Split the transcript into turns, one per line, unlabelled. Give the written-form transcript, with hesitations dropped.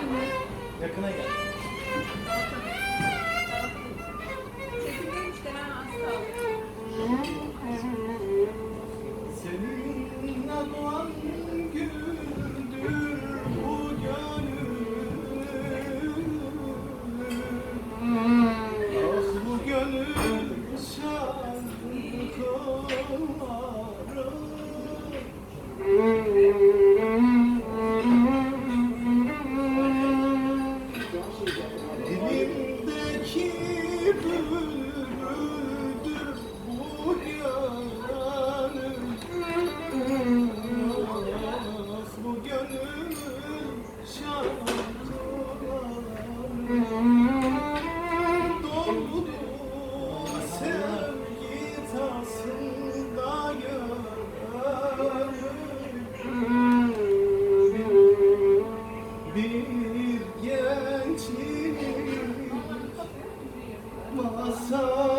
Ýakyna gel.
Çekimdeymiş de ha az kaldı.
Seninle doğan gündür bu gönül. Ah bu gönül şarkıları. Dilimdeki bülbüldür bu gönül. Ah bu gönül şarkıları. Doldu sevgi tasında gönül. Bir gençlik masalı.